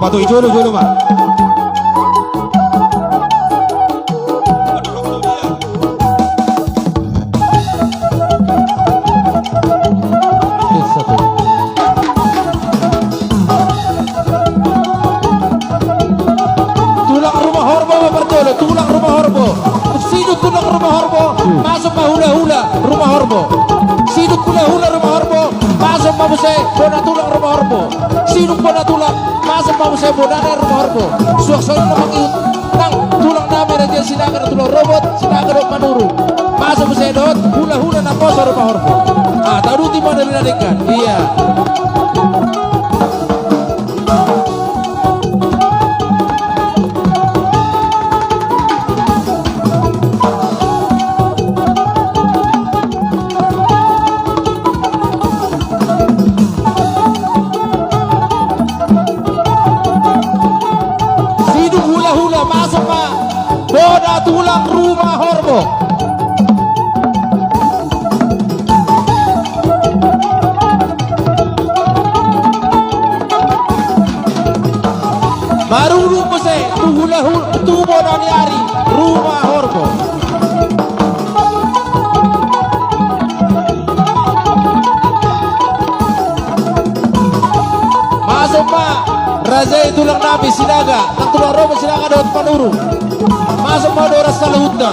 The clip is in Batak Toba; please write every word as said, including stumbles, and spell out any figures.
Pato i jolo jolo ma. Tulang Rumah Horbo ma parjolo, tulang Rumah Horbo. Sidung tulang Rumah Horbo, masuk ma hula-hula Rumah Horbo. Sidung hula-hula Rumah Horbo, masuk ma muse bona tulang Rumah Horbo. Sidung bona tulang, masuk ma muse bona Rumah Horbo. Suang songon na mangihut nang tulang nami raja Sinaga, tulang robot Sinaga dohot Manurung. Masuk muse dohot hula-hula naposo Rumah Horbo. Ah, tauduti ma na denggan. Iya. Sidung hula-hula, masuk ma bona tulang Rumah Horbo. Marurung muse tu hula-hula, tu bona ni ari Rumah Horbo. Masuk ma raja i tulang nami Sinaga, nang tulang robot Sinaga dohot Manurung. Masuk ma dohot saluhutna.